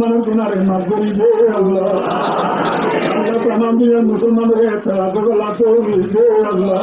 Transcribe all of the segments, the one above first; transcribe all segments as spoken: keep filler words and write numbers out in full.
musolmanor gunáre maf gorí de Allah. Allah, tamam duniyar musolmanore ittefak golla toufik de Allah.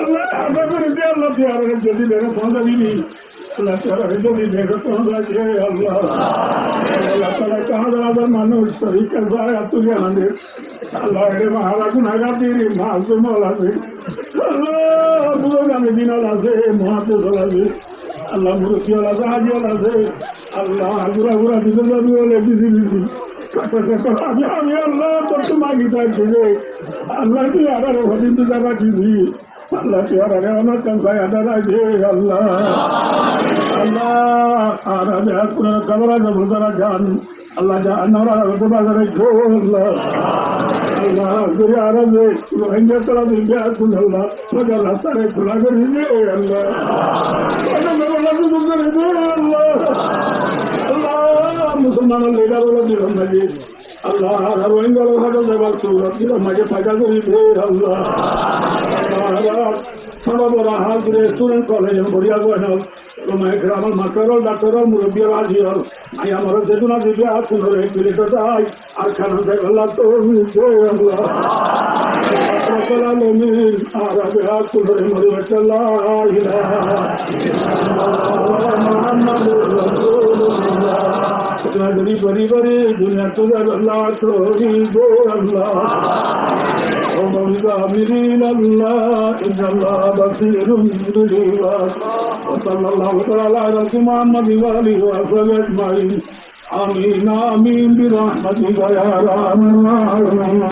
Allah, añára gorí de Allah, tui añára joldi dekát foóñsai dibi. Allah, tui añára joldi dekát foóñsai de Allah. Allah, tui añára házar házar manúc sóri kessá tuli ané. Allah, ere mahara gunagar diri, mazlum ol asé. Allah, buzurgane din ol asé, muhaddis ol asé. Allah, murubbi ol asé, haji ol asé. Allah, gura gura buzurg ol asé, bisi bisi. Kata kata, ami, ami Allah, tor tu magi thakí de. Allah, tui añára hodin tu jaba disi. Allah, tui añára rehmat kan sai añára de, Allah. Allah, añára de akura kabara de buzara jan. Allah, jahannamor azab ttu bazai rakó, Allah. Allah, gori añára ze Rohingya tara ze biya kun, Allah, soja rasta re khula gori de, Allah. Soja rasta re khula gori de, Allah. Allah, Musolman leader ókkol dilor maze, Allah, Rohingya ókkol zaibar surot dilor maze foida gori de, Allah. Allah, boro boro high school, student, college, boriya goinol, ulamaye keram, mastor ol, daktor ol, murubbi ol, haji ol, maiya morot ze duna ze biya kun re, ek minit tai, ar kano ze Allah, toufik de Allah. Rabbal alamin, añára ze ak kun re mori bacce la ilaha illallah Muhammadur Rasulullah. Duniya bari bari duniya tu Allah, toufik de Allah. Wa bil kafirina Allah, inna Allah basirun bil ibad. وصلى الله تعالى على سيدنا محمد وآله وصحبه أجمعين. آمين، آمين، برحمتك يا أرحم الراحمين.